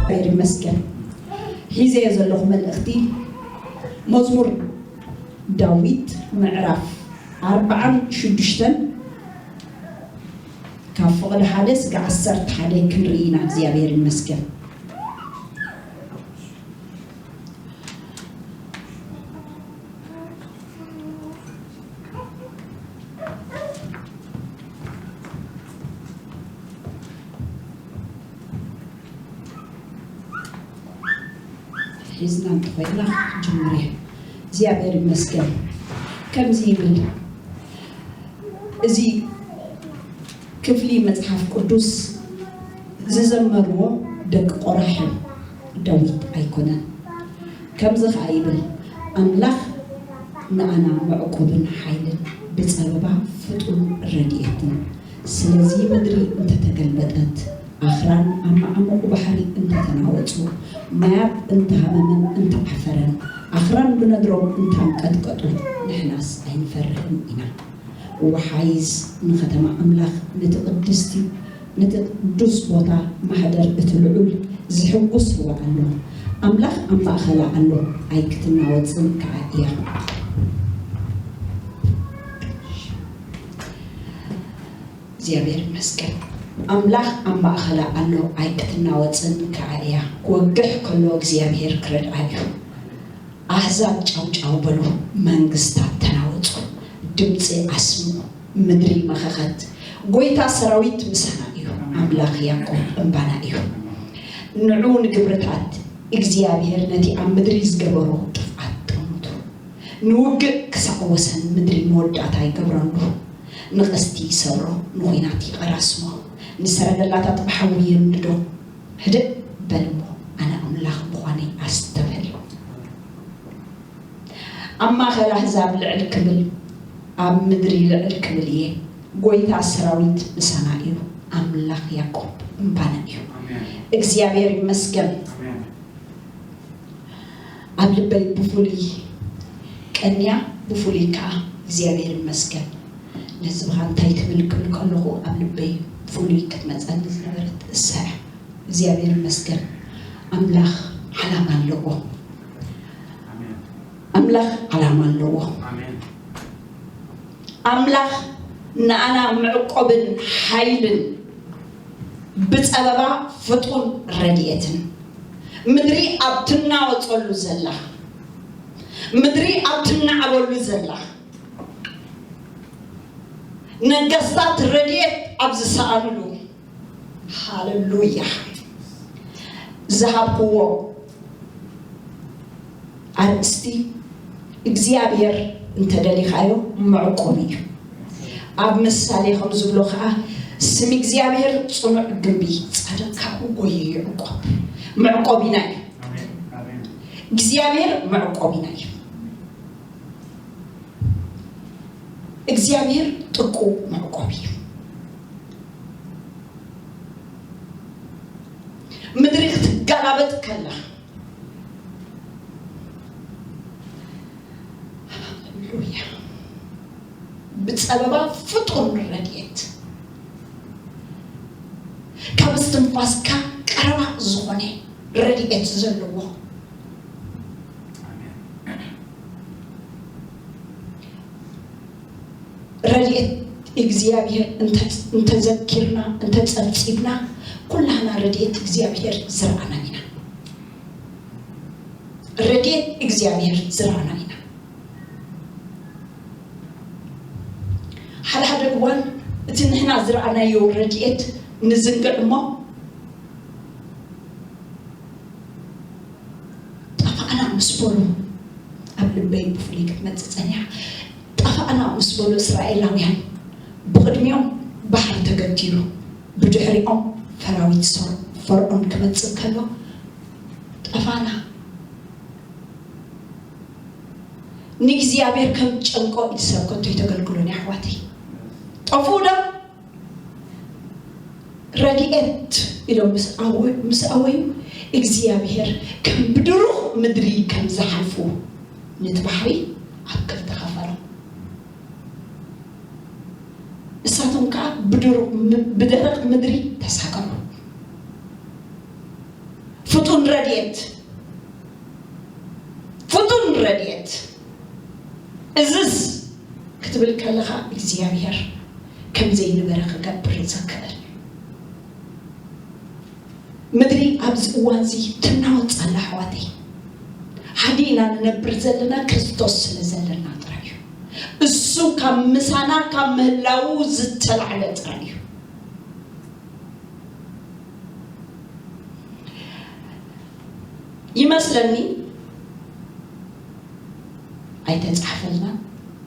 እግዚኣብሔር ይመስገን። ሒዘዮ ዘለኹ መልእኽቲ መዝሙር ዳዊት ምዕራፍ ኣርባዓን ሽዱሽተን ካብ ፍቕዲ ሓደ ስጋ ዓሰርተ ሓደ ክንርኢ ኢና። እግዚኣብሔር ይመስገን። ሒዝና እንተኾይና ጅምሬ እግዚኣብሔር ይመስገን። ከምዚ ይብል እዚ ክፍሊ መጽሓፍ ቅዱስ ዝዘመርዎ ደቂ ቆራሕ እዮም፣ ዳዊት ኣይኮነን። ከምዚ ኸኣ ይብል፣ ኣምላኽ ንኣና መዕቆብን ሓይልን ብጸበባ ፍጡን ረድኤትን። ስለዚ ምድሪ እንተተገልበጠት፣ ኣኽራን ኣብ መዓሙቕ ባሕሪ እንተተናወጹ፣ ማያት እንተሃመመን እንተዓፈረን፣ ኣኽራን ብነድሮም እንተኣንቀጥቀጡ፣ ንሕናስ ኣይንፈርህን ኢና። ወሓይዝ ንኸተማ ኣምላኽ፣ ነቲ ቅድስቲ፣ ነቲ ቅዱስ ቦታ ማሕደር እቲ ልዑል ዝሕጉስ ርዋ ኣሎ። ኣምላኽ ኣብ ማእኸላ ኣሎ፣ ኣይክትናወጽን ከኣ እያ። እግዚኣብሔር ይመስገን። ኣምላኽ ኣብ ማእኸላ ኣሎ፣ ኣይክትናወጽን ከኣ እያ። ክወግሕ ከሎ እግዚኣብሔር ክረድኣ እዩ። ኣህዛብ ጫውጫው በሉ፣ መንግስታት ተናወጹ፣ ድምጺ ኣስምዑ፣ ምድሪ መኸኸት። ጐይታ ሰራዊት ምሳና እዩ፣ ኣምላኽ ያዕቆብ እምባና እዩ። ንዑ ንግብርታት እግዚኣብሔር ነቲ ኣብ ምድሪ ዝገበሮ ጥፍኣት ጠምቱ። ንውግእ ክሳዕ ወሰን ምድሪ መወዳእታ ይገብረሉ። ንቐስቲ ይሰብሮ፣ ንኹናት ይቐራስሞ፣ ንሰረገላታት ብሓዊ የንዶ። ህድእ በል እሞ ኣነ ኣምላኽ ምዃነይ ኣስተብህል። ኣብ ማእከል ኣህዛብ ልዕል ክብል፣ ኣብ ምድሪ ልዕል ክብል እየ። ጐይታ ሰራዊት ምሳና እዩ፣ ኣምላኽ ያዕቆብ እምባና እዩ። እግዚኣብሔር ይመስገን። ኣብ ልበይ ብፍሉይ ቀንያ፣ ብፍሉይ ከኣ እግዚኣብሔር ይመስገን። ንህዝብኻ እንታይ ትብል ክብል ከለኹ ኣብ ልበይ ብፍሉይ ክትመጸኒ ዝነበረት እሳ እያ። እግዚኣብሔር ይመስገን። ኣምላኽ ዓላማ ኣለዎ። ኣምላኽ ዓላማ ኣለዎ። ኣምላኽ ንኣና መዕቆብን ሓይልን ብጸበባ ፍጡን ረድኤትን። ምድሪ ኣብ ትናወጸሉ ዘላ፣ ምድሪ ኣብ ትናዕበሉ ዘላ፣ ነገስታት ረድኤት ኣብ ዝሰኣኑሉ፣ ሃሌሉያ፣ ዝሃብክዎ ኣርእስቲ እግዚኣብሔር እንተደሊኻዮ መዕቆቢ እዩ። ኣብ ምሳሌ ከም ዝብሎ ከዓ ስም እግዚኣብሔር ጽኑዕ ግንቢ፣ ጻድቕ ካብኡ ጎዩ ይዕቆብ። መዕቆቢና እዩ እግዚኣብሔር፣ መዕቆቢና እዩ። እግዚኣብሔር ጥቁ መዕቆቢ እዩ። ምድሪ ክትገላበጥ ከላ፣ ሃሌሉያ፣ ብጸበባ ፍጡን ረድኤት፣ ካብ እስትንፋስካ ቀረባ ዝኾነ ረድኤት ዘለዎ፣ ረድኤት እግዚኣብሔር እንተ-፣ እንተዘኪርና፣ እንተጸብጺብና፣ ኩላህና ረድኤት እግዚኣብሔር ዝረኣና ኢና። ረድኤት እግዚኣብሔር ዝረኣና ኢና። ሓደ ሓደ እዋን እቲ ንሕና ዝረኣናዮ ረድኤት ንዝንግዕ እሞ፣ ጠፋእና ምስ በሉ፣ ኣብ ልበይ ብፍሉይ ክትመጽእ ጸኒሓ። ጠፋእና ምስ በሉ እስራኤላውያን፣ ብቕድሚኦም ባሕሪ ተገቲሩ፣ ብድሕሪኦም ፈራዊት ሰር-፣ ፈርዖን ክመጽእ ከሎ፣ ጠፋእና። ንእግዚኣብሔር ከም ጨንቆ ኢድ ሰብ ከቶ ኣይተገልግሎን፣ ኣሕዋተይ። ጠፍኡ ዶ? ረድኤት ኢሎም ምስ ኣወ-፣ ምስ ኣወዩ፣ እግዚኣብሔር ከም ብድሩኽ ምድሪ ከም ዝሓልፉ፣ ነቲ ባሕሪ ኣብ ክልተ ኸፈሎ። ንሳቶም ከኣ ብድሩ-፣ ም-፣ ብደረቕ ምድሪ ተሳገሩ። ፍቱን ረድኤት፣ ፍቱን ረድኤት። እዝስ ክትብል ከለኻ እግዚኣብሔር ከም ዘይነበረ ክገብር ዘክእል። ምድሪ ኣብዚ እዋን እዚ ትናወጽ ኣላ ኣሕዋተይ። ሓደ ኢና ንነብር ዘለና ክርስቶስ ስለ ዘለና ጥራይ እዩ። እሱ ካብ ምሳና ካብ ምህላዉ ዝተላዕለ ጥራይ እዩ። ይመስለኒ ኣይተጻሕፈልና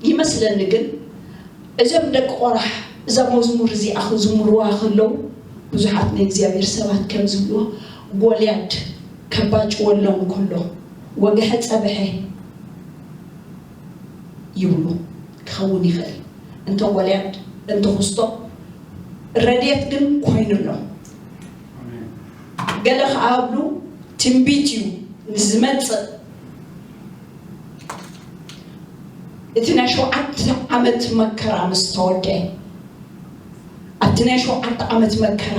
ይመስለኒ ግን እዞም ደቂ ቆራሕ እዛ መዝሙር እዚኣ ክዝምርዋ ከለዉ ብዙሓት ናይ እግዚኣብሔር ሰባት ከም ዝብልዎ ጎልያድ ከባጭወሎም ከሎ ወግሐ ጸብሐ ይብሉ ክኸውን ይኽእል እንተ ጎልያድ እንተ ክስቶ ረድኤት ግን ኮይኑሎም ገለ ከኣብሉ ትንቢት እዩ ንዝመጽእ እቲ ናይ ሸውዓተ ዓመት መከራ ምስ ተወደ ኣብቲ ናይ ሸውዓተ ዓመት መከራ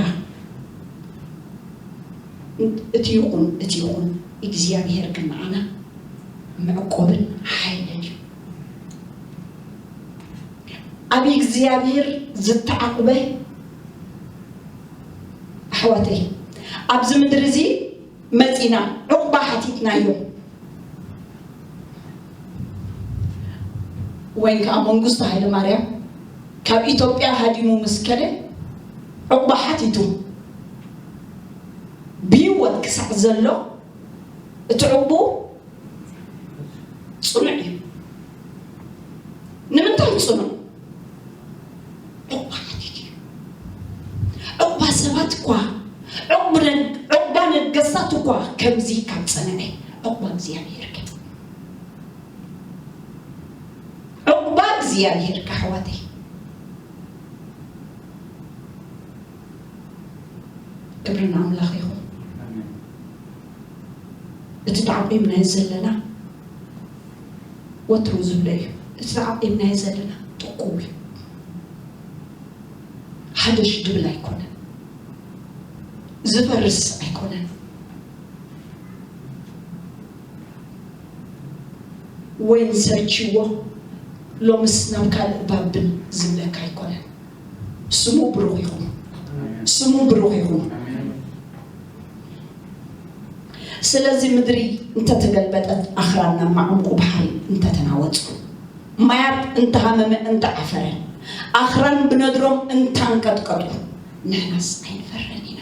እቲ ይኹን እቲ ይኹን እግዚኣብሔር ግን ንዓና መዕቆብን ሓይልን እዩ ኣብ እግዚኣብሔር ዝተዓቕበ ኣሕዋተይ ኣብዚ ምድሪ እዚ መጺና ዑቕባ ሓቲትናዮ ወይን ከዓ መንግስቱ ሃይለ ማርያም ካብ ኢትዮጵያ ሃዲሙ ምስ ከደ ዑቕባ ሓቲቱ ብህይወት ክሳዕ ዘሎ እቲ ዕቑቡ ፅኑዕ እዩ ንምንታይ ፅኑዕ ዕቑባ ሓቲት እዩ። ዕቑባ ሰባት እኳ ዕቑባ ነገስታት እኳ ከምዚ ካብ ፀንዐ ዕቑባ እግዚኣብሔር ከ ዕቑባ እግዚኣብሔር ከ ኣሕዋተይ ክብሪ ንኣምላኽ ይኹን። እቲ ተዓቂብናዮ ዘለና ወትሩ ዝብለ እዩ። እቲ ተዓቂብናዮ ዘለና ጥቁው እዩ። ሓደሽ ድብል ኣይኮነን። ዝፈርስ ኣይኮነን። ወይን ሰርችዎ ሎምስ ናብ ካልእ ባብል ዝብለካ ኣይኮነን። ስሙ ብሩኽ ይኹን። ስሙ ብሩኽ ይኹን። ስለዚ ምድሪ እንተተገልበጠት ኣኽራን ናብ ማዕሙቑ ባሕሪ እንተተናወጹ ማያት እንተሃመመ እንተዓፈረ ኣኽራን ብነድሮም እንታንቀጥቀጡ ንሕናስ ኣይንፈርህን ኢና።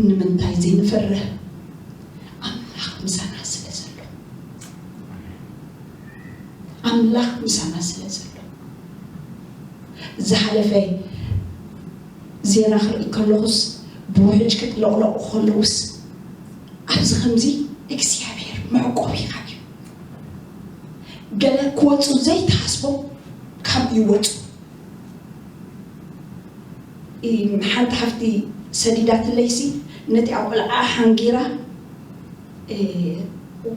ንምንታይ ዘይንፈርህ? ኣምላኽ ምሳና ስለ ዘሎ ኣምላኽ ምሳና ስለ ዘሎ ዝሓለፈ ዜና ክርኢ ከለኹስ ብውሕጅ ክጥለቕለቑ ከለውስ ኣብዚ ከምዚ እግዚኣብሔር መዕቆቢኻ እዩ ገለ ክወፁ ዘይተሓስቦም ካብ ይወፁ ሓንቲ ሓፍቲ ሰዲዳትለይሲ ነቲ ቆልዓ ሓንጊራ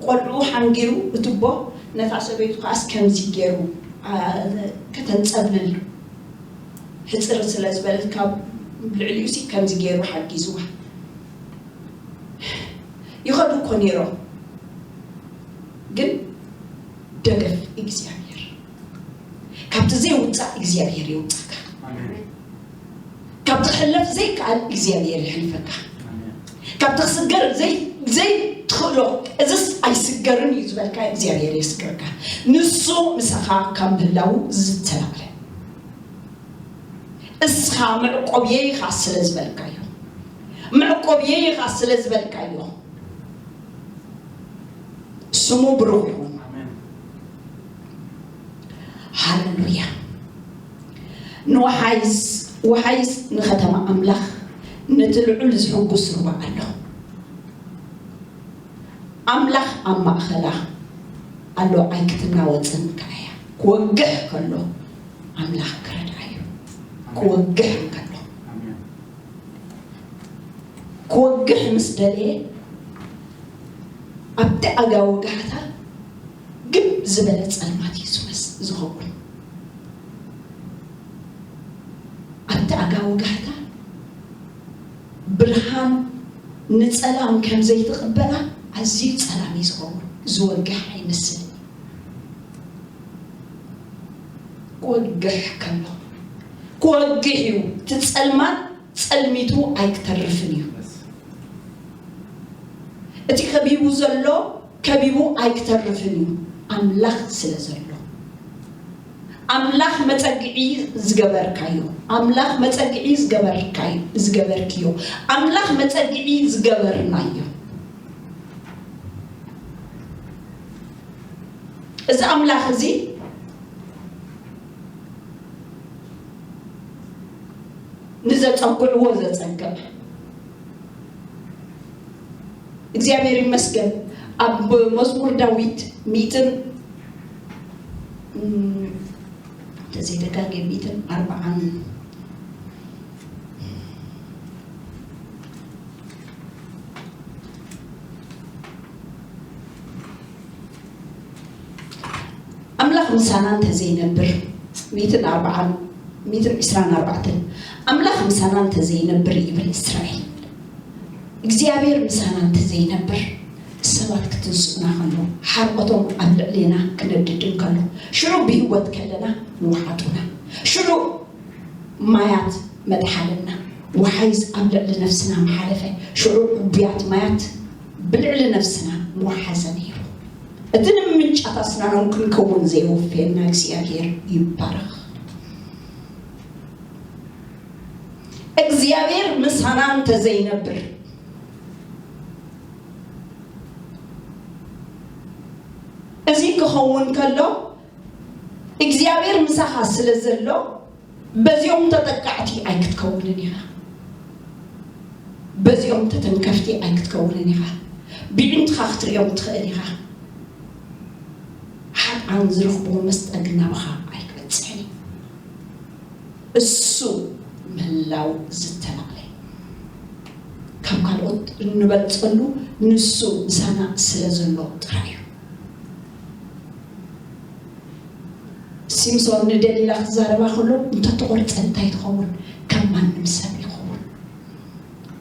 ቆልዑ ሓንጊሩ እትቦ ነታ ሰበይቱ ከዓስ ከምዚ ገይሩ ከተንፀብልል ሕፅር ስለ ዝበለት ካብ ልዕሊኡ ሲ ከምዚ ገይሩ ሓጊዝዋ ይኸዱ እኮ ነይሮም ግን ደገፍ እግዚኣብሔር ካብቲ ዘይውፃእ እግዚኣብሔር የውፃካ ካብቲ ክሕለፍ ዘይከኣል እግዚኣብሔር የሕልፈካ ካብቲ ክስገር ዘይትኽእሎ እዝስ ኣይስገርን እዩ ዝበልካ እግዚኣብሔር የስገርካ ንሱ ምሳኻ ካብ ምህላው ዝተላዕለ እስኻ መዕቆብየይ ኢኻ ስለ ዝበልካዮ መዕቆብየይ ኢኻ ስለ ዝበልካዮ ስሙ ብሩኽ ይኹን ሃሌሉያ ንወሓይስ ወሓይስ ንኸተማ ኣምላኽ ነቲ ልዑል ዝሕጉስ ሩባ ኣሎ ኣምላኽ ኣብ ማእኸላ ኣሎ ኣይክትናወፅን ከኣያ ክወግሕ ከሎ ኣምላኽ ክረድኣ እዩ ክወግሕ ከሎ ክወግሕ ምስ ደለየ ኣብቲ ኣጋ ወጋሕታ ግብ ዝበለ ፀልማት እዩ ዝመስ ዝኸውን ኣብቲ ኣጋ ወጋሕታ ብርሃን ንጸላም ከም ዘይትቕበላ ኣዝዩ ጸላም እዩ ዝኸውን። ዝወግሕ ኣይመስልን። ክወግሕ ከሎ ክወግሕ እዩ። እቲ ጸልማት ጸልሚቱ ኣይክተርፍን እዩ። እቲ ከቢቡ ዘሎ ከቢቡ ኣይክተርፍን እዩ፣ ኣምላኽ ስለ ዘሎ። ኣምላኽ መጸግዒ ዝገበርካዮ፣ ኣምላኽ መጸግዒ ዝገበርካዮ፣ ዝገበርክዮ፣ ኣምላኽ መጸግዒ ዝገበርናዮ። እዚ ኣምላኽ እዚ ንዘጸግዕዎ ዘጸግዕ። እግዚኣብሔር ይመስገን። ኣብ መዝሙር ዳዊት ሚእትን፣ እም፣ እንተዘይደጋግም ሚእትን ኣርባዓን ኣምላኽ ምሳና እንተዘይነብር፣ ሚእትን ኣርባዓን፣ ሚእትን ዕስራን ኣርባዕተን፣ ኣምላኽ ምሳና እንተዘይነብር ይብል እስራኤል። እግዚኣብሔር ምሳና እንተዘይነብር፣ ሰባት ክትንስኡና ከሎ፣ ሓርቆቶም ኣብ ልዕሌና ክነድድ እንከሎ፣ ሽዑ ብህይወት ከለና ምውሓጡና፣ ሽዑ ማያት መጥሓለና፣ ወሓይዝ ኣብ ልዕሊ ነፍስና ምሓለፈ፣ ሽዑ ዕቡያት ማያት ብልዕሊ ነፍስና ምወሓዘ ነይሩ። እቲ ንምንጫት ኣስናኖም ክንከውን ዘየወፈየና እግዚኣብሔር ይባረኽ። እግዚኣብሔር ምሳና እንተዘይነብር፣ እዚ ክኸውን ከሎ እግዚኣብሔር ምሳኻ ስለ ዘሎ፣ በዚኦም ተጠቃዕቲ ኣይክትከውንን ኢኻ። በዚኦም ተተንከፍቲ ኣይክትከውንን ኢኻ። ብዕንትኻ ክትርእዮም ትኽእል ኢኻ። ሓጥኣን ዝረኽብዎ መስጠ ግን ናባኻ ኣይክበጽሕን እዩ። እሱ ምህላው ዝተላዕለ ካብ ካልኦት እንበልጸሉ ንሱ ምሳና ስለ ዘሎ ጥራይ እዩ። ሲምሶን ንደሊላ ክዛረባ ከሎ፣ "እንተትቆርጸ እንታይ ትኸውን? ከም ማንም ሰብ ይኸውን፣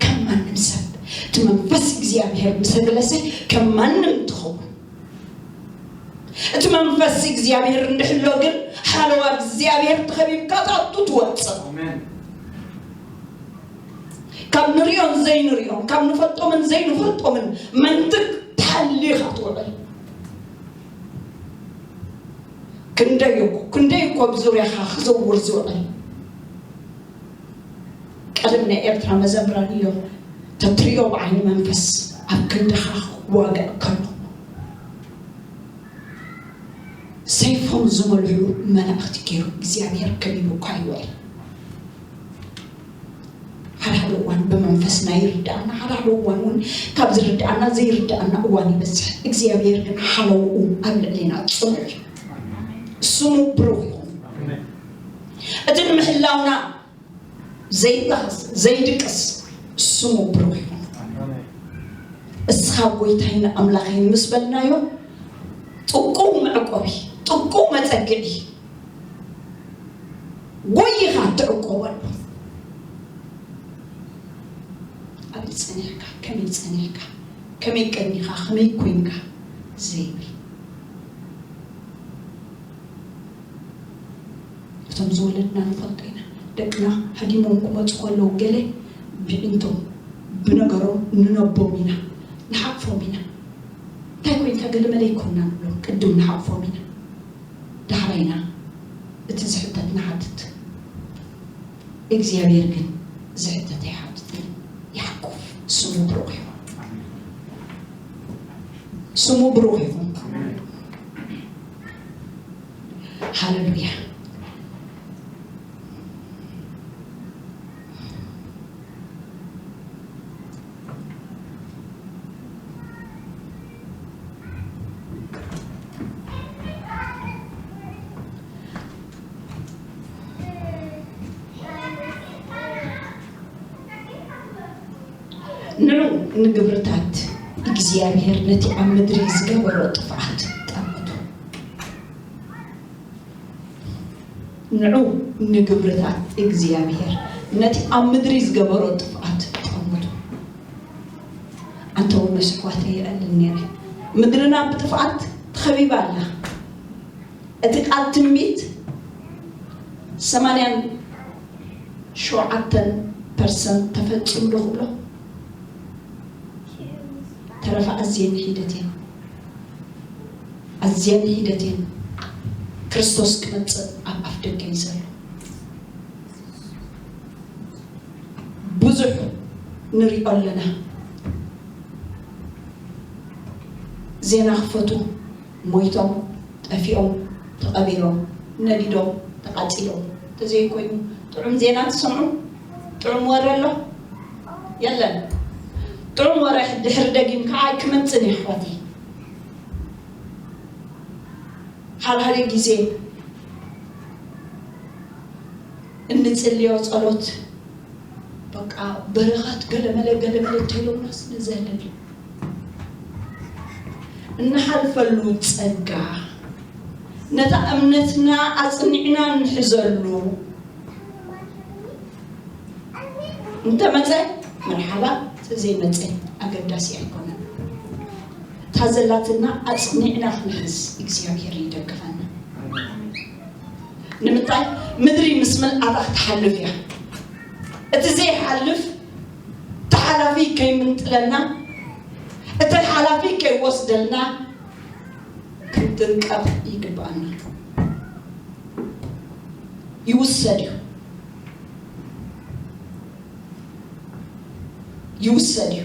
ከም ማንም ሰብ። እቲ መንፈስ እግዚኣብሔር ምስ ኣግለሰ ከም ማንም ትኸውን። እቲ መንፈስ እግዚኣብሔር እንድሕሎ ግን ሓለዋ እግዚኣብሔር ተኸቢብካ ትኣቱ ትወጽእ። ኣሜን። ካብ ንሪኦን ዘይንሪኦን፣ ካብ ንፈልጦምን ዘይንፈልጦምን መንትግ ተሓሊኻ ትውዕል። ክንደይ እኮ፣ ክንደይ እኮ ኣብ ዙርያኻ ክዘውር ዝውዕል። ቀደም ናይ ኤርትራ መዘምራን እዮም፣ ተትሪኦ ብዓይኒ መንፈስ ኣብ ክንድኻ ክዋጋእ ከሎ፣ ሰይፎም ዝመልሑ መላእኽቲ ገይሩ እግዚኣብሔር ከቢቡካ ይውዕል። ሓደ ሓደ እዋን ብመንፈስና ይርድኣና፣ ሓደ ሓደ እዋን እውን ካብ ዝርድኣና ዘይርድኣና እዋን ይበዝሕ። እግዚኣብሔር ግን ሓለውኡ ኣብ ልዕሌና ጽኑዕ እዩ። ስሙ ብሩኽ ይኹን። እቲ ንምሕላውና ዘይጠኽስ፣ ዘይድቅስ ስሙ ብሩኽ ይኹን። እስኻ ጎይታይን ኣምላኸይን ምስ በልናዮ፣ ጥቁው መዕቆቢ፣ ጥቁው መጸግዒ፣ ጎይኻ ትዕቆበሉ። ኣበይ ጸኒሕካ፣ ከመይ ጸኒሕካ፣ ከመይ ቀኒኻ፣ ከመይ ኮይንካ ዘይብል። እቶም ዝወለድና ንፈልጦ ኢና። ደቅና ሃዲሞም ክመጹ ከለዉ፣ ገለ ብዕንቶም፣ ብነገሮም ንነቦም ኢና፣ ንሓቕፎም ኢና። እንታይ ኮይንካ ገለ መለ ኣይኮንና ንብሎም፣ ቅድም ንሓቕፎም ኢና። ዳሕራይ ኢና እቲ ዝሕተት ንሓትት። እግዚኣብሔር ግን ዝሕተት ኣይሓትትን፣ ይሓቁፍ። ስሙ ብሩኽ ይኹን። ስሙ ብሩኽ ይኹን። ሃሌሉያ። ንዑ ንግብርታት እግዚኣብሔር ነቲ ኣብ ምድሪ ዝገበሮ ጥፍኣት ጠምቱ። ንዑ ንግብርታት እግዚኣብሔር ነቲ ኣብ ምድሪ ዝገበሮ ጥፍኣት ጠምቱ። ኣንተ ወገኖች ኣሕዋተይ የዕልል ነይረ። ምድርና ብጥፍኣት ተኸቢባ ኣላ። እቲ ቃል ትንቢት ሰማንያን ሸውዓተን ፐርሰንት ተፈጺሙ ዶ ክብሎ? ተረፈ ኣዝየን ሒደት እየን። ኣዝየን ሒደት እየን። ክርስቶስ ክመጽእ ኣብ ኣፍ ደገ እዩ ዘሎ። ብዙሕ ንሪኦ ኣለና። ዜና ክፈቱ፣ ሞይቶም፣ ጠፊኦም፣ ተቐቢሮም፣ ነዲዶም፣ ተቓጺሎም። እንተዘይኮይኑ ጥዑም ዜና ትሰምዑ? ጥዑም ወረ ኣሎ? የለን። ጥዑም ወረ ድሕሪ ደጊም ከዓ ኣይክመጽን እዩ ኣሕዋተይ። ሓድሓደ ግዜ እንጽልዮ ጸሎት በቃ በረኸት ገለመለ ገለመለ እንተኢሎምናስ ንዘህለል እዩ። እንሓልፈሉ ጸጋ፣ ነታ እምነትና ኣጽኒዕና እንሕዘሉ እንተመጸ መርሓባ፣ እንተዘይመጸ ኣገዳሲ ኣይኮነን። እታ ዘላትና ኣጽኒዕና ክንሕዝ እግዚኣብሔር ይደግፈና። ንምንታይ? ምድሪ ምስ ምልኣታ ክትሓልፍ እያ። እቲ ዘይሓልፍ፣ እቲ ሓላፊ ከይምንጥለና፣ እቲ ሓላፊ ከይወስደልና ክንጥንቀቕ ይግብኣና። ይውሰድ እዩ። ይውሰድ እዩ።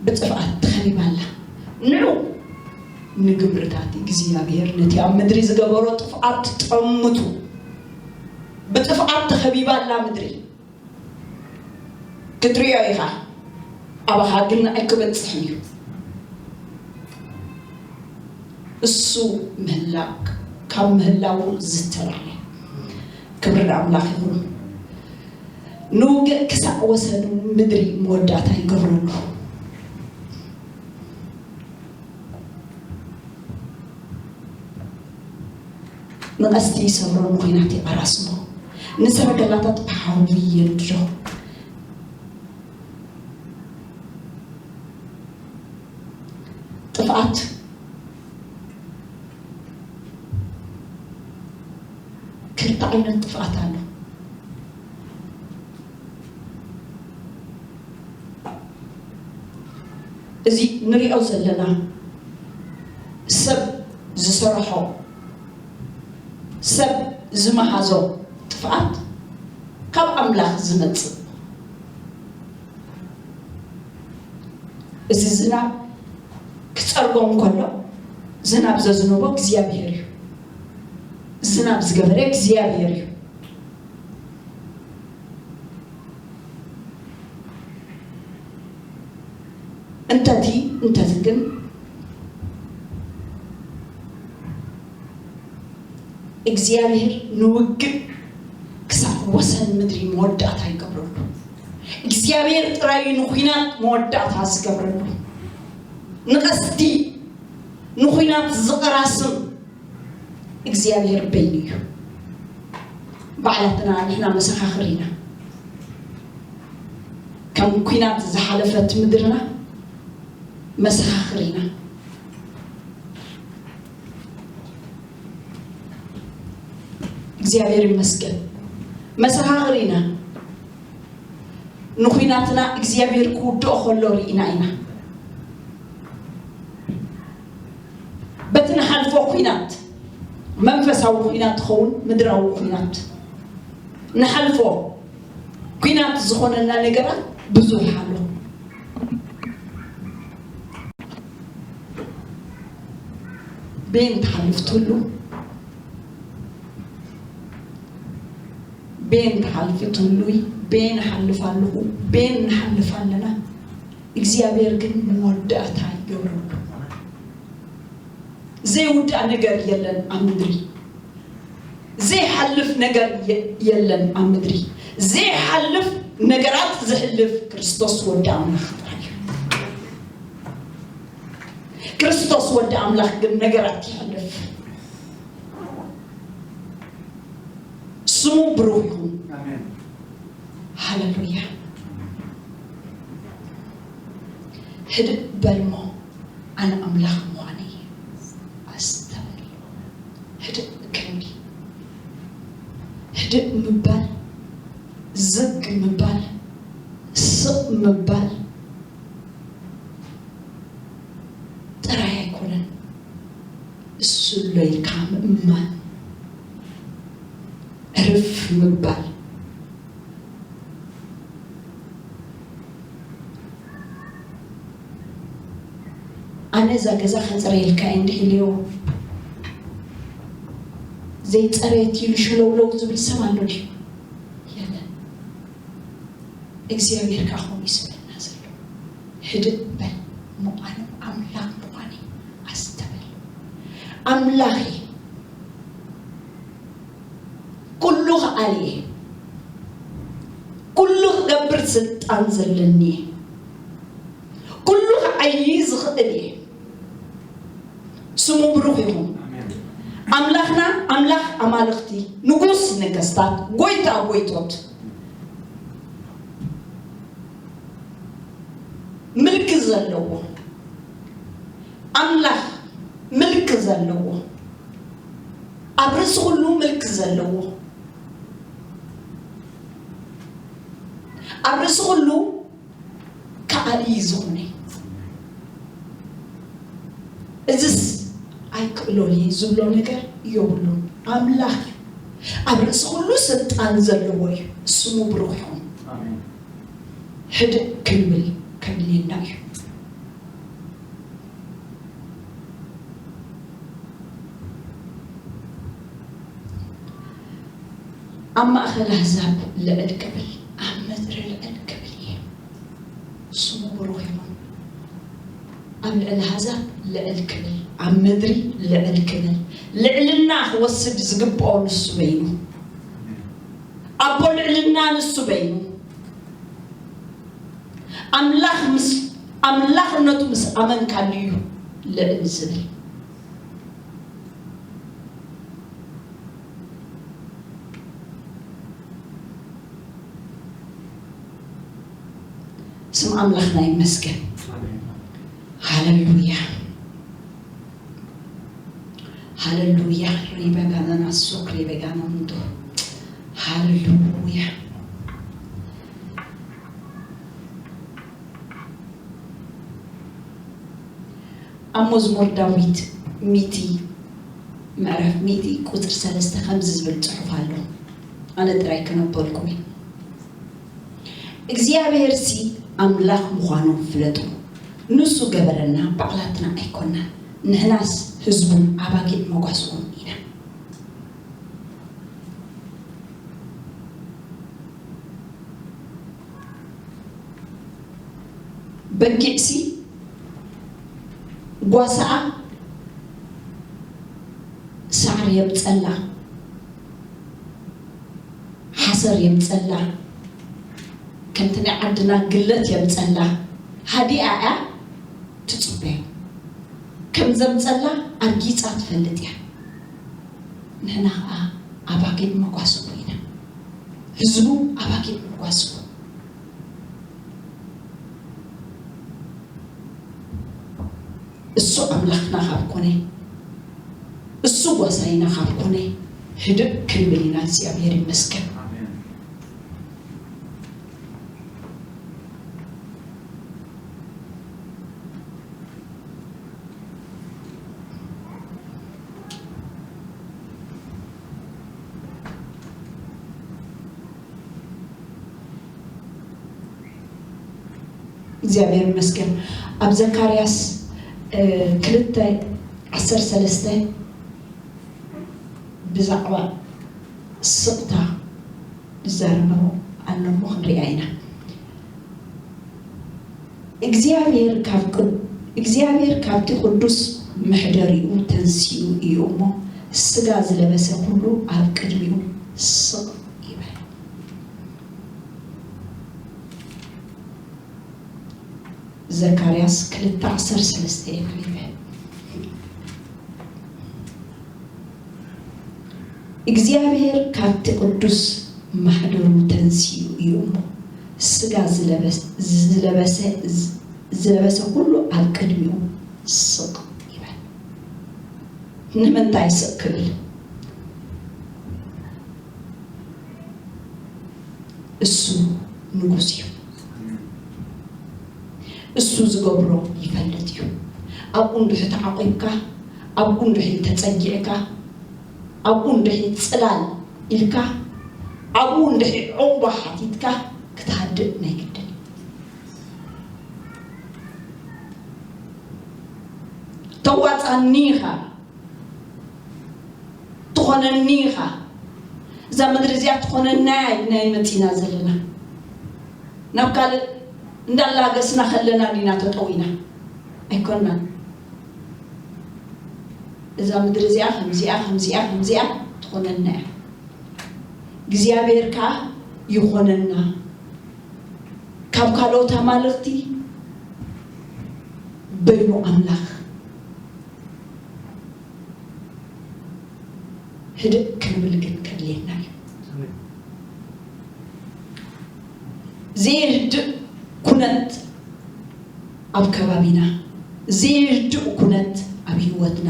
ብጥፍኣት ተኸቢባ ኣላ። ንዑ ንግብርታት እግዚኣብሔር፣ ነቲ ኣብ ምድሪ ዝገበሮ ጥፍኣት ጠምቱ። ብጥፍኣት ተኸቢባ ኣላ ምድሪ። ክትሪኦ ኢኻ፣ ኣባኻ ግን ኣይክበጽሕን እዩ። እሱ ምህላው ካብ ምህላው ዝተላዕለ። ክብሪ ንኣምላኽ ይኹን። ንውግእ ክሳዕ ወሰኑ ምድሪ መወዳእታ ይገብረሉ። ንቐስቲ ይሰብሮ፣ ንኹናት የቐራስቦ፣ ንሰረገላታት ብሓዊ የንድዶ። ጥፍኣት፣ ክልተ ዓይነት ጥፍኣት ኣሎ። እዚ ንሪኦ ዘለና ሰብ ዝሰርሖ፣ ሰብ ዝመሃዞ ጥፍኣት ካብ ኣምላኽ ዝመጽእ። እዚ ዝናብ ክጸርጎ እንከሎ፣ ዝናብ ዘዝንቦ እግዚኣብሔር እዩ። ዝናብ ዝገበረ እግዚኣብሔር እዩ። እንተቲ፣ እንተቲ ግን እግዚኣብሔር ንውግእ ክሳብ ወሰን ምድሪ መወዳእታ ይገብረሉ። እግዚኣብሔር ጥራይ እዩ ንኹናት መወዳእታ ዝገብረሉ። ንቐስዲ ንኹናት ዝቐራስም እግዚኣብሔር በይኑ እዩ። ባዕላትና ንሕና መሰኻኽር ኢና። ከም ኲናት ዝሓለፈት ምድርና መሰኻኽር ኢና። እግዚኣብሔር ይመስገን። መሰኻኽር ኢና። ንኹናትና እግዚኣብሔር ክውድኦ ከሎ ርኢና ኢና። በቲ ንሓልፎ ኲናት፣ መንፈሳዊ ኲናት ትኸውን፣ ምድራዊ ኲናት ንሓልፎ፣ ኲናት ዝኾነና ነገራት ብዙሕ ኣሎ። ቤን ትሓልፍ ትህሉ፣ ቤን ትሓልፊ ትህሉይ፣ ቤን እሓልፍ ኣለኹ፣ ቤን ንሓልፍ ኣለና። እግዚኣብሔር ግን መወዳእታ ይገብረሉ። ዘይውዳእ ነገር የለን ኣብ ምድሪ። ዘይሓልፍ ነገር የ-፣ የለን ኣብ ምድሪ። ዘይሓልፍ ነገራት ዘሕልፍ ክርስቶስ ወዲ ኣምላኽ ጥራይ እዩ። ክርስቶስ ወዲ ኣምላኽ ግን ነገራት ይሕልፍ። ስሙ ብሩኽ ይኹን። ኣሜን። ሃሌሉያ። ህድእ በልሞ ኣነ ኣምላኽ ምዃነይ ኣስተበል። ህድእ ክንዲ ህድእ ምባል፣ ዝግ ምባል፣ ስቕ ምባል ጥራይ ኣይኮነን። እሱ ኣሎ ኢልካ ምእማን፣ ዕርፍ ምባል። ኣነ እዛ ገዛ ከፅርየልካ እየ እንድሕልዮ ዘይፀረየት ኢሉ ሸለውለው ዝብል ሰብ ኣሎ ድዩ? የለን። እግዚኣብሔር ከዓ ከምኡ እዩ ዝብለና ዘሎ። ህድእ በል እሞ ኣነ ኣምላኽ ምዃነይ ኣስተበል። ኣምላኽ እየ። ኩሉ ከኣሊ እየ። ኩሉ ክገብር ስልጣን ዘለኒ እየ። ኩሉ ክዓዪ ዝኽእል እየ። ስሙ ብሩኽ ይኹን። ኣምላኽና ኣምላኽ ኣማልኽቲ፣ ንጉስ ነገስታት፣ ጎይታ ጎይቶት፣ ምልኪ ዘለዎ ኣምላኽ፣ ምልኪ ዘለዎ፣ ኣብ ርእሲ ኩሉ ምልኪ ዘለዎ፣ ኣብ ርእሲ ኩሉ ከኣሊ ዝኾነ፣ እዝስ ኣይክእሎን እየ ዝብሎ ነገር የብሉን። ኣምላኽ እዩ። ኣብ ርእሲ ኩሉ ስልጣን ዘለዎ እዩ። ስሙ ብሩኽ ይኹን። ኣሜን። ህድእ ክንብል ከድልየና እዩ። ኣብ ማእኸል ኣህዛብ ልዕል ክብል፣ ኣብ ምድሪ ልዕል ክብል እየ። ስሙ ብሩኽ ይኹን። ኣብ ልዕሊ ኣህዛብ ልዕል ክብል፣ ኣብ ምድሪ ልዕል ክብል፣ ልዕልና ክወስድ ዝግብኦ ንሱ በይኑ። ኣቦ ልዕልና ንሱ በይኑ። ኣምላኽ ምስ ኣምላኽነቱ ምስ ኣመንካሉ እዩ ልዕል ዝብል። ስም ኣምላኽና ይመስገን። ኣሜን። ሃሌሉያ፣ ሃሌሉያ። ሪበጋናና ሶክ ሪበጋና ምንቶ። ሃሌሉያ። ኣብ መዝሙር ዳዊት ሚእቲ ምዕራፍ ሚእቲ ቁጽሪ ሰለስተ ከምዚ ዝብል ጽሑፍ ኣሎ። ኣነ ጥራይ ከነበልኩም እየ። እግዚኣብሔርሲ ኣምላኽ ምዃኑ ፍለጡ። ንሱ ገበረና፣ ባዕላትና ኣይኮናን። ንሕናስ ህዝቡን ኣባጊዕ መጓስኡን ኢና። በጊዕሲ ጓሳኣ ሳዕሪ የምጸላ፣ ሓሰር የምጸላ፣ ከምቲ ናይ ዓድና ግለት የምጸላ። ሃዲኣ እያ ትጽበዮ። ከም ዘምጸላ ኣርጊጻ ትፈልጥ እያ። ንሕና ኸኣ ኣባጊዕ መጓስኡ ኢና። ህዝቡ ኣባጊዕ መጓስኡ። እሱ ኣምላኽና ካብ ኮነ፣ እሱ ጓሳይና ካብ ኮነ፣ ህድእ ክንብል ኢና። እግዚኣብሔር ይመስገን። ኣሜን። እግዚኣብሔር ይመስገን። ኣብ ዘካርያስ፣ እ፣ ክልተ ዓሰርተ ሰለስተ ብዛዕባ ስቕታ ዝዛረብ ኣሎ እሞ ክንሪኣ ኢና። እግዚኣብሔር ካብ ቅድ-፣ እግዚኣብሔር ካብቲ ቅዱስ መሕደሪኡ ተንሲኡ እዩ እሞ፣ ስጋ ዝለበሰ ኩሉ ኣብ ቅድሚኡ ስቕ ይበል። ዘካርያስ ክልተ ዓሰርተ ሰለስተ የንብብ። እግዚኣብሔር ካብቲ ቅዱስ ማሕደሩ ተንሲኡ እዩ እሞ፣ ስጋ ዝለበስ-፣ ዝለበሰ፣ ዝለበሰ ኩሉ ኣብ ቅድሚኡ ስቕ ይበል። ንምንታይ ስቕ ክብል? እሱ ንጉስ እዩ። እሱ ዝገብሮ ይፈልጥ እዩ። ኣብኡ እንድሕር ተዓቂብካ፣ ኣብኡ እንድሕር ተጸጊዕካ፣ ኣብኡ እንድሕር ጽላል ኢልካ፣ ኣብኡ እንድሕር ዑቕባ ሓቲትካ ክትሃድእ ናይ ግድን እዩ። ተዋጻኒ ኢኻ፣ ትኾነኒ ኢኻ። እዛ ምድሪ እዚኣ ትኾነና ኢልና ኢና መጺና ዘለና። ናብ ካልእ እንዳላገስና ከለና ዲና ተጠዊና? ኣይኮናን። እዛ ምድሪ እዚኣ ከምዚኣ፣ ከምዚኣ፣ ከምዚኣ ትኾነና እያ። እግዚኣብሔር ከኣ ይኾነና። ካብ ካልኦት ኣማልኽቲ በይኑ ኣምላኽ ህድእ ክንብል ግን ከድልየና እዩ። ዘይህድእ ኩነት ኣብ ከባቢና፣ ዘይህድእ ኩነት ኣብ ህይወትና፣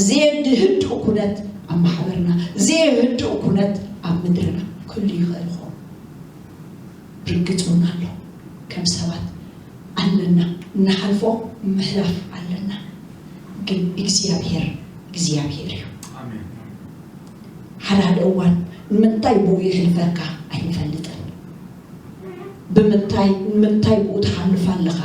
ዘይህድእ ኩነት ኣብ ማሕበርና፣ ዘይህድእ ኩነት ኣብ ምድርና ክህሉ ይኽእል ይኸውን። ርግጽ እውን ኣሎ። ከም ሰባት ኣለና፣ እንሓልፎ ምሕላፍ ኣለና። ግን እግዚኣብሔር እግዚኣብሔር እዩ። ኣሜን። ሓደ ሓደ እዋን ንምንታይ ብኡ ይሕልፈካ ኣይንፈልጥን። ብምንታይ፣ ንምንታይ ብኡ ትሓልፍ ኣለኻ?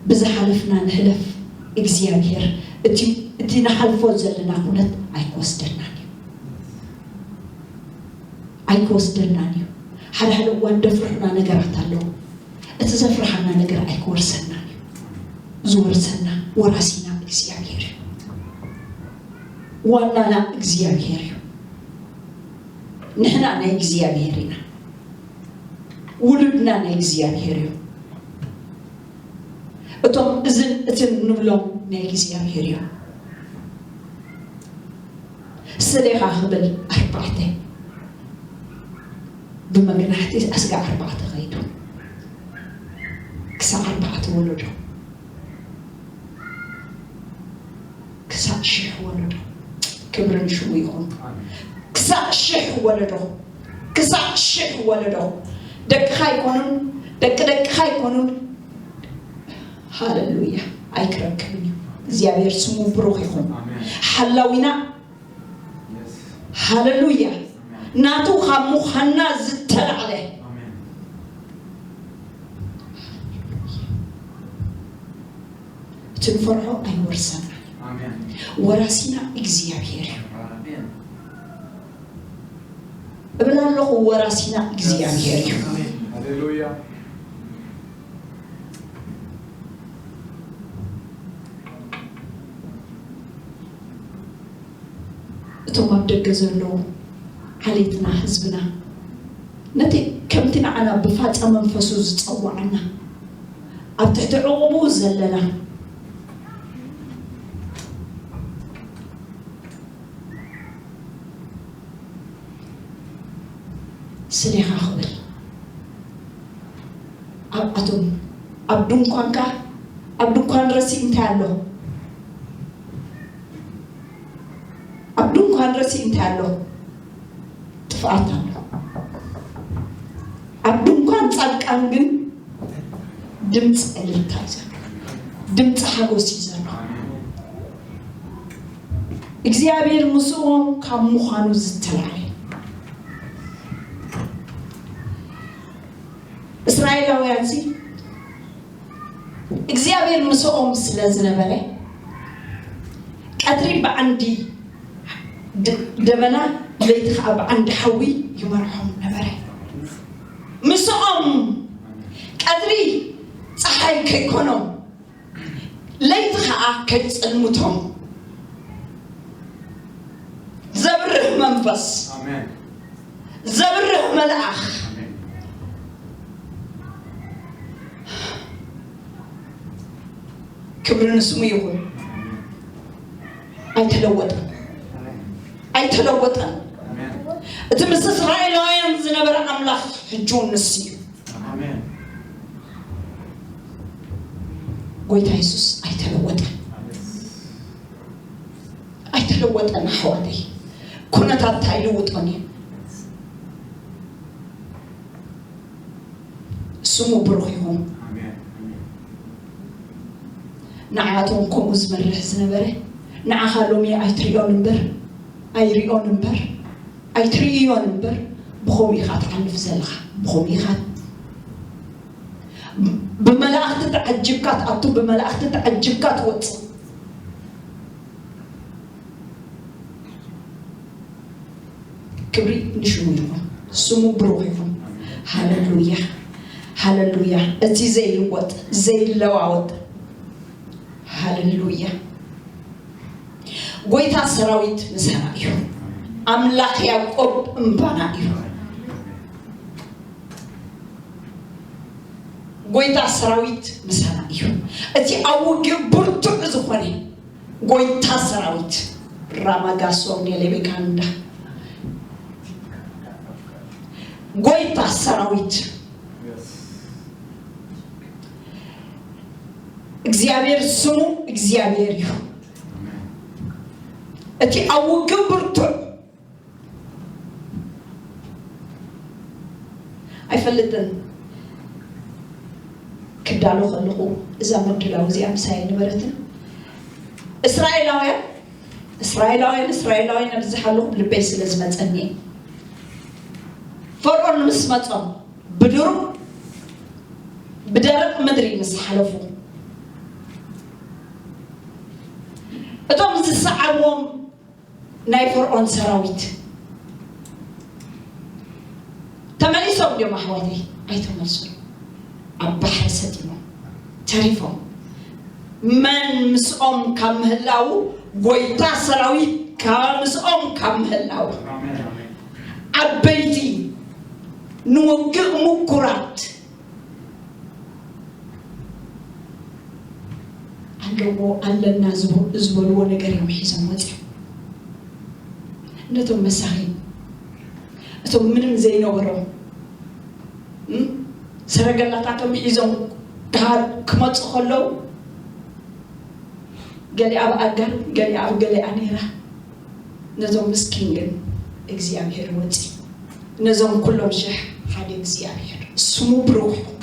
ብዝሓለፍና ንሕለፍ፣ እግዚኣብሔር እቲ፣ እቲ ንሓልፎ ዘለና ኩነት ኣይክወስደናን እዩ። ኣይክወስደናን እዩ። ሓደ ሓደ እዋን ደፍርሑና ነገራት ኣለዉ። እቲ ዘፍርሓና ነገር ኣይክወርሰናን እዩ። ዝወርሰና ወራሲና እግዚኣብሔር እዩ። ዋናና እግዚኣብሔር እዩ። ንሕና ናይ እግዚኣብሔር ኢና። ውሉድና ናይ እግዚኣብሔር እዩ። እቶም እዝን እትን ንብሎም ናይ እግዚኣብሔር እዮም። ስሌኻ ክብል ኣርባዕተ ብመግናሕቲ ኣስጋ ኣርባዕተ ኸይዱ ክሳዕ ኣርባዕተ ወለዶ፣ ክሳዕ ሽሕ ወለዶ። ክብሪ ንሽሙ ይኹን። ክሳዕ ሽሕ ወለዶ፣ ክሳዕ ሽሕ ወለዶ። ደቅኻ ኣይኮኑን፣ ደቂ ደቅኻ ኣይኮኑን። ሃለሉያ። ኣይክረክብን እዩ። እግዚኣብሔር ስሙ ብሩኽ ይኹን። ኣሜን። ሓላዊና። የስ። ሃለሉያ። ኣሜን። ናቱ ካብ ምዃንና ዝተላዕለ። ኣሜን። እቲ ንፈርሖ ኣይወርሰና። ኣሜን። ወራሲና እግዚኣብሔር እዩ። ኣሜን። እብል ኣለኹ፣ ወራሲና እግዚኣብሔር እዩ። ኣሜን። ሃሌሉያ። እቶም ኣብ ደገ ዘለዉ ዓሌትና፣ ህዝብና፣ ነቲ ከምቲ ንዓና ብፋጻ መንፈሱ ዝጸውዓና፣ ኣብ ትሕቲ ዕቑቡ ዘለና፣ ስሌኻ ክብል ኣብኣቶም፣ ኣብ ድንኳንካ፣ ኣብ ድንኳን ረሲእ እንታይ ኣሎ? ኣብ ድንኳን ረሲእ እንታይ ኣሎ? ጥፍኣት ኣሎ። ኣብ ድንኳን ጻድቃን ግን ድምፂ እልልታ እዩ ዘሎ። ድምፂ ሓጎስ እዩ ዘሎ። እግዚኣብሔር ምስኦም ካብ ምዃኑ ዝተላዕለ፣ እስራኤላውያን ሲ እግዚኣብሔር ምስኦም ስለ ዝነበረ፣ ቀትሪ ብዓንዲ ድ-፣ ደበና፣ ለይቲ ኸዓ ብዓንዲ ሓዊ ይመርሖም ነበረ። ምስኦም ቀትሪ ፀሓይ ከይኮኖም፣ ለይቲ ኸዓ ከይፅልምቶም ዘብርህ መንፈስ፣ ኣሜን። ዘብርህ መልኣኽ፣ ኣሜን። ክብሪ ንስሙ ይኹን። ኣይተለወጠን፣ ኣይተለወጠን። እቲ ምስ እስራኤላውያን ዝነበረ ኣምላኽ ሕጂ እውን ንሱ እዩ። ጎይታ የሱስ ኣይተለወጠን፣ ኣይተለወጠን ኣሕዋተይ። ኩነታት ኣይልውጦን እዩ። ስሙ ብሩኽ ይኹን። ንዓቶም ከምኡ ዝመርሕ ዝነበረ ንዓኻ ሎሚ ኣይትሪኦን እምበር፣ ኣይሪኦን እምበር፣ ኣይትርእዮን እምበር፣ ብኸምኡ ኢኻ ትሓልፍ ዘለኻ። ብኸምኡ ኢኻ ብመላእኽቲ ተዓጅብካ ትኣቱ፣ ብመላእኽቲ ተዓጅብካ ትወፅእ። ክብሪ ንሽሙ ይኹን፣ ስሙ ብሩኽ ይኹን። ሃለሉያ፣ ሃለሉያ። እቲ ዘይልወጥ ዘይለዋወጥ፣ ሃለሉያ። ጎይታ ሰራዊት ምሳና እዩ። ኣምላኽ ያዕቆብ እምባና እዩ። ጎይታ ሰራዊት ምሳና እዩ። እቲ ኣብ ውግእ ብርቱዕ ዝኾነ ጎይታ ሰራዊት፣ ራማጋሶ ኔሌቤካንዳ፣ ጎይታ ሰራዊት እግዚኣብሔር ስሙ እግዚኣብሔር እዩ። እቲ ኣብ ውግእ ብርቱዕ ኣይፈልጥን። ክዳሎ ከለኹ እዛ ምድላው እዚኣ ምሳይ ኣይነበረትን። እስራኤላውያን እስራኤላውያን እስራኤላውያን ኣብዚ ሓለኹ ልበይ ስለ ዝመፀኒ፣ ፈርዖን ምስ መፆም ብድሩቕ ብደረቕ ምድሪ ምስ ሓለፉ፣ እቶም ዝሰዓብዎም ናይ ፈርዖን ሰራዊት ተመሊሶም ድዮም ኣሕዋተይ? ኣይተመልሱን። ኣብ ባሕሪ ሰጢሞም ተሪፎም። መን ምስኦም ካብ ምህላው፣ ጎይታ ሰራዊት ካብ ምስኦም ካብ ምህላው፣ ዓበይቲ ንውግእ ምኩራት ኣለዎ ኣለና ዝበ- ዝበልዎ ነገር እዮም ሒዞም ወፂኦም። ነቶም መሳኺን፣ እቶም ምንም ዘይነበሮም፣ እም፣ ሰረገላታቶም ሒዞም ድሃር ክመፁ ከለዉ፣ ገሊኣ ኣብ ኣጋር፣ ገሊኣ ኣብ ገሊኣ ነይራ። ነዞም ምስኪን ግን እግዚኣብሔር ወፂ። ነዞም ኩሎም ሽሕ ሓደ እግዚኣብሔር። ስሙ ብሩኽ ይኹን።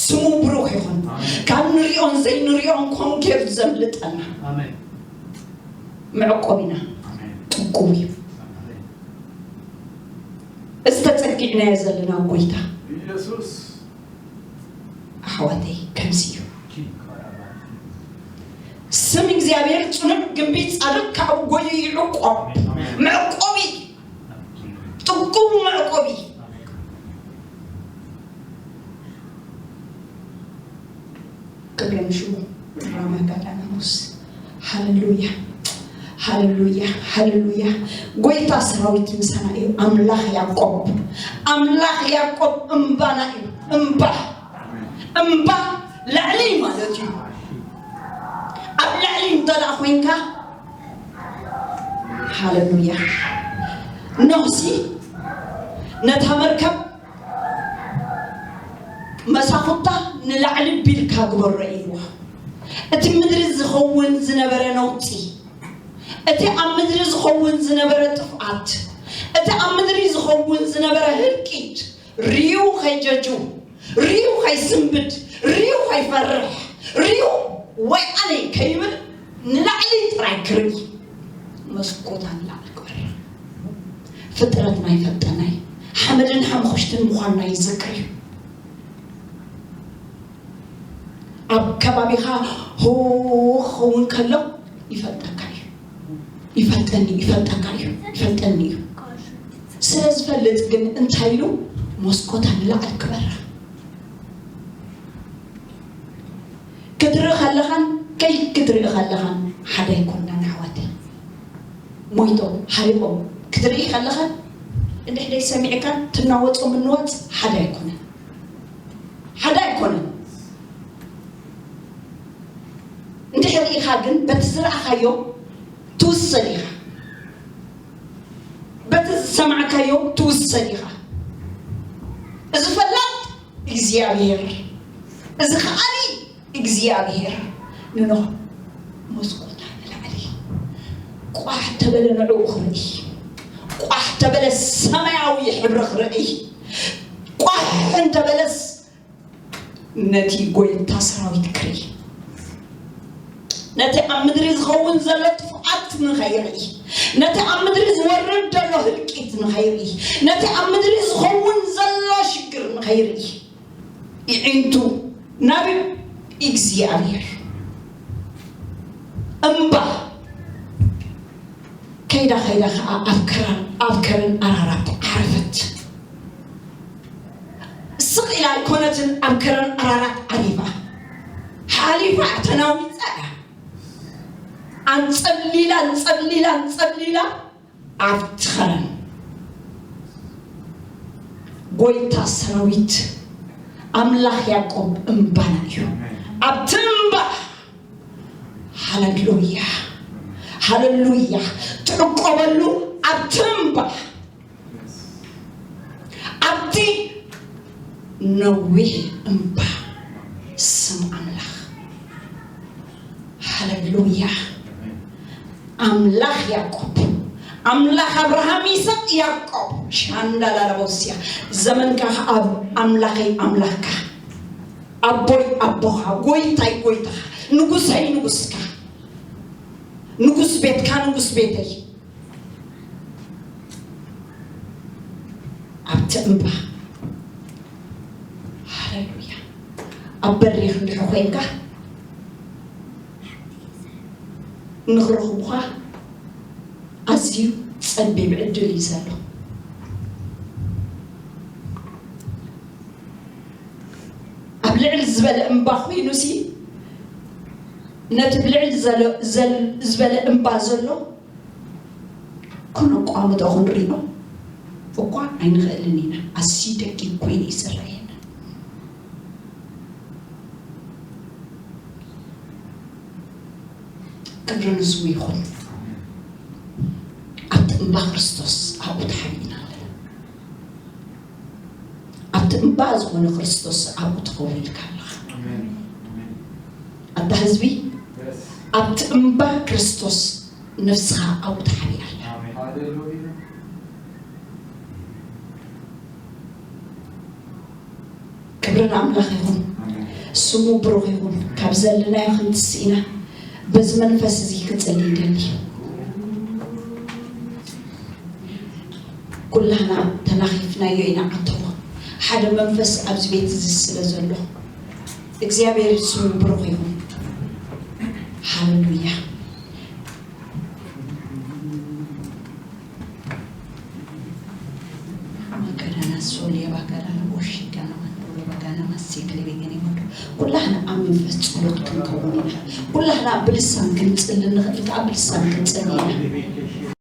ስሙ ብሩኽ ይኹን። ካብ ንሪኦን ዘይንሪኦን ኮንኬር ዘምልጠና መዕቆቢና ጥቁም እዩ። እዚ ተፀጊዕናዮ ዘለና ጎይታ ኣሕዋተይ ከምዚ እዩ። ስም እግዚኣብሔር ጽኑዕ ግንቢ ጻድቕ ካብ ጎዩ ይዕቆብ። መዕቆቢ፣ ጥቁም መዕቆቢ። ክብሪ ንሽሙ። ራማጋዳናሞስ። ሃሌሉያ፣ ሃሌሉያ፣ ሃሌሉያ። ጎይታ ሰራዊት ምሳና እዩ። ኣምላኽ ያዕቆብ፣ ኣምላኽ ያዕቆብ እምባና እዩ። እምባ፣ እምባ ላዕሊ ማለት እዩ። ኣብ ላዕሊ እንተ ደኣ ኮይንካ፣ ሃሌሉያ። ኖህሲ ነታ መርከብ መሳኹታ ንላዕሊ ቢልካ ግበሮ ኢልዋ። እቲ ምድሪ ዝኸውን ዝነበረ ነውጺ፣ እቲ ኣብ ምድሪ ዝኸውን ዝነበረ ጥፍኣት፣ እቲ ኣብ ምድሪ ዝኸውን ዝነበረ ህልቂት ርዩ ከይጀጁ፣ ርዩ ከይስንብድ፣ ርዩ ከይፈርሕ፣ ርዩ ወይ ኣነ ከይብል ንላዕሊ ጥራይ ክርኢ መስኮታ ንላዕሊ ክበርሕ። ፍጥረትና ይፈልጠና እዩ። ሓመድን ሓሙኽሽትን ምዃንና ይዝክር እዩ። ኣብ ከባቢኻ ህው ክኸውን ከሎ ይፈልጠካ እዩ። ይፈልጠኒ፣ ይፈልጠካ እዩ፣ ይፈልጠኒ እዩ። ስለ ዝፈልጥ ግን እንታይ ኢሉ? መስኮታ ንላዕሊ ክበርሕ። ክትርኢ ከለኻን ከይክትርኢ ከለኻን ሓደ ኣይኮንናን ኣሕዋተይ። ሞይቶም ሓሪቖም ክትርኢ ከለኻን እንድሕደይ ሰሚዕካን ትናወጾ ምንዋጽ ሓደ ኣይኮነን። ሓደ ኣይኮነን። ግን በቲ ዝረኣኻዮ ትውሰን ኢኻ፣ በቲ ዝሰማዕካዮ ትውሰን ኢኻ። እዚ ፈላጥ እግዚኣብሔር፣ እዚ ከዓኒ እግዚኣብሔር ንኖህ መስኮታ ንላዕሊ ቋሕ ተበለ ንዕኡ ክርኢ፣ ቋሕ ተበለ ሰማያዊ ሕብሪ ክርኢ፣ ቋሕ እንተበለስ ነቲ ጎይታ ሰራዊት ክርኢ፣ ነቲ ኣብ ምድሪ ዝኸውን ዘሎ ጥፍኣት ንኸይርኢ፣ ነቲ ኣብ ምድሪ ዝወርድ ዘሎ ህልቂት ንኸይርኢ፣ ነቲ ኣብ ምድሪ ዝኸውን ዘሎ ሽግር ንኸይርኢ፣ ይዒንቱ ናብ እግዚኣብሔር እምባ ከይዳ ከይዳ ኸዓ ኣብ ከረን፣ ኣብ ከረን ኣራራት ዓረፈት። ስቕ ኢላ ኣይኮነትን ኣብ ከረን ኣራራት ዓሪፋ፣ ሓሊፋ ተናዊጻ እያ። ኣንጸብሊላ፣ ኣንጸብሊላ፣ ኣንጸብሊላ ኣብቲ ኸረን። ጎይታ ሰራዊት ኣምላኽ ያዕቆብ እምባና እዩ። ኣብቲ እምባ ሃሌሉያ፣ ሃሌሉያ፣ ትዕቆበሉ ኣብቲ እምባ፣ ኣብቲ ነዊሕ እምባ ስም ኣምላኽ። ሃሌሉያ። ኣምላኽ ያዕቆብ፣ ኣምላኽ ኣብርሃም፣ ይስሐቅ፣ ያዕቆብ፣ ሻንዳላላቦስያ፣ ዘመንካ ኣብ ኣምላኸይ ኣምላኽካ፣ ኣቦይ ኣቦኻ፣ ጎይታይ ጎይታኻ፣ ንጉሰይ ንጉስካ፣ ንጉስ ቤትካ ንጉስ ቤተይ፣ ኣብቲ እምባ። ሃሌሉያ። ኣብ በሪኽ እንድሕር ኮይንካ ንኽረኽቡኻ ኣዝዩ ጸቢብ ዕድል እዩ ዘሎ። ኣብ ልዕል ዝበለ እምባ ኮይኑሲ ነቲ ብልዕል ዘለ-፣ ዘል-፣ ዝበለ እምባ ዘሎ ክነቋምጦ ክንሪኦ እኳ ኣይንኽእልን ኢና። ኣዝዩ ደቂቕ ኮይኑ እዩ ዝረኣየና። ክብሪ ንስሙ ይኹን። ኣብቲ እምባ ክርስቶስ ኣብኡ ተሓቢእና ኣለና። ኣብቲ እምባ ዝኾነ ክርስቶስ ኣብኡ ትኸውን ኢልካ ኣለኻ። ኣሜን። ኣሜን። ኣታ ህዝቢ፣ የስ። ኣብቲ እምባ ክርስቶስ ነፍስኻ ኣብኡ ተሓቢኣ ኣላ። ኣሜን። ሃሌሉያ። ክብሪ ንኣምላኽ ይኹን። ኣሜን። ስሙ ብሩኽ ይኹን። ካብ ዘለናዮ ክንትስእ ኢና። በዚ መንፈስ እዚ ክጽሊ ይደሊ። ኩላህና ተናኺፍናዮ ኢና ዓተቦ። ሓደ መንፈስ ኣብዚ ቤት እዚ ስለ ዘሎ፣ እግዚኣብሔር ስሙ ብሩኽ ይኹን። ሃሌሉያ። ማጋዳና ሶልያ ባጋዳና ቦሺ ጋና ማንዶሎ ባጋና ማሴክሌ ቤገኔ ማንዶ። ኩላህና ኣብ መንፈስ ጸሎት ክንከውን ኢና። ኩላህና ብልሳን ክንጽሊ ንኽእል ከኣ ብልሳን ክንጽሊ ኢና።